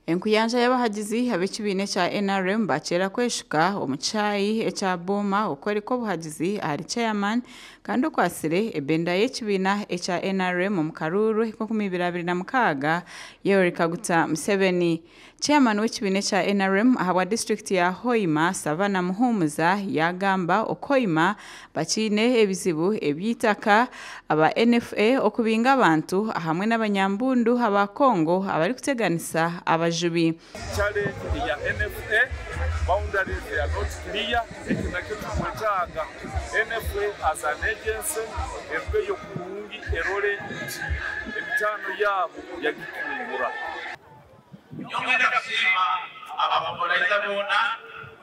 Enkuyanja y'abahagizi ab'ekibiina ekya NRM bakyera kweshuka omu kyayi ekya Booma okworeka obuhagizi ahari chairman kandi okwatsire ebendera y'ekibiina ekya NRM omu karuuru 2026 Yoweri Kaguta Museveni. Chairman w'ekibiina ekya NRM ahabwa disitulikiti ya Hoima Savannah Muhumuza yagamba oku Hoima bakiine ebizibu eby'eitaka aba NFA okubinga abantu hamwe n'abanyambundu aba Congo abarikuteganisa abajubi. Challenge ya NFA boundaries, they are not clear. Ekyo nakyo tukwetaaga NFA as an agency erugeyo kurungi erole nti emitaano yaabo yagitungura. Nyongera kusiima abamobolaiza boona,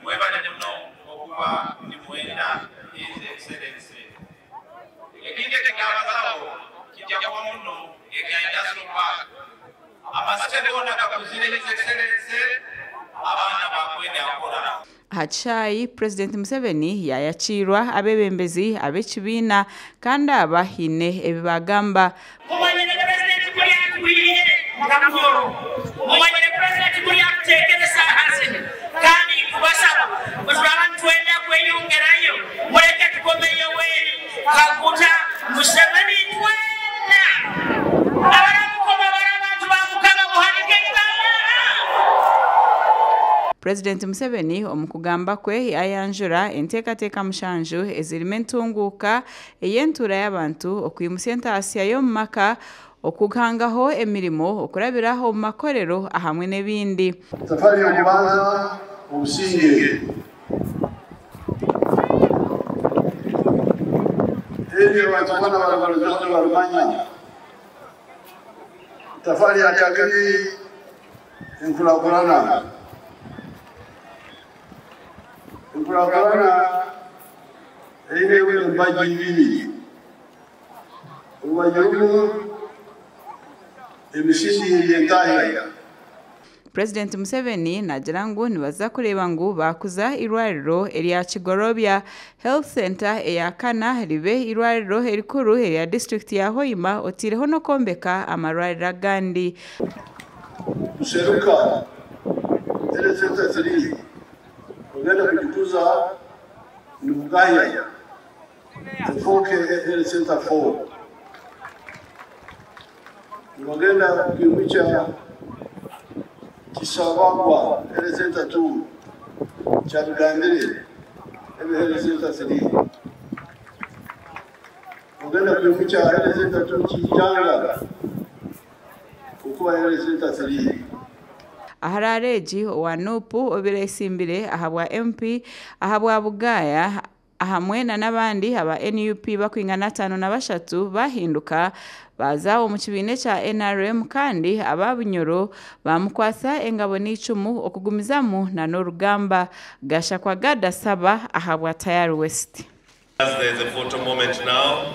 mwebale muno okuba nimwenda His Excellency. Ekindi ekyabasaho kijja kuba muno ekya industrial park. Amasite goona gakuzire His Excellency, abaana bakwenda kukora. Aha kishaayi Purezidenti Museveni yayakiirwa abeebembezi ab'ekibiina kandi aba haine ebi bagamba. Mumanyire Purezidenti kuri atwire nka Munyoro, mumanyire Purezidenti kuri akuteekereza ahazini, kandi nkubasaba bwe turaba nitwenda kweyongerayo, mureke tukome Yoweri Kaguta Museveni twena. Abaramukoma bari abantu ba Mukama, muhanike engaro. Purezidenti Museveni omu kugamba kwe yayanjura enteekateeka 7 ezirimu entunguuka ey'entuura y'abantu, okwimutsya entaasya y'omu maka, okuhangaho emirimo okurabira omu makorero hamwe n'ebindi. Safari y'okubanza obusinge ebyo abantu boona barumanya. Tafari ya kabiri, enkurakurana. Enkurakurana eine embagi ibiri. Orubaju rumwe emisingi y'entahya. Purezidenti Museveni nagira ngu nibaza kureeba ngu bakuza irwariro erya Kigorobya Health Center eya kana ribe irwariro erikuru erya disitulikiti ya Hoima, otiireho n'okwombeka amarwariro agandi. Buseruka Health Center 3 ogenda kugikuza ni Bugahya efooke Health Center 4. Nibagenda kwimukya Kisabagwa Health Center 2, Kyabigambire ebe Health Center 3. Ogenda kwimukya Health Center 2 Kijanga okuba Health Center 3. Aharare egi owa NUP obiresimbire ahabwa MP ahabwa Bugaya hamwe na n'abandi aba NUP bakwingana 53 bahinduka baza omu kibiina ekya NRM, kandi aba Bunyoro bamukwasa engabo n'icumu okugumizamu na n'orugamba. Gashakwa Gadasaba ahabwa Tayari West. There's a photo moment now.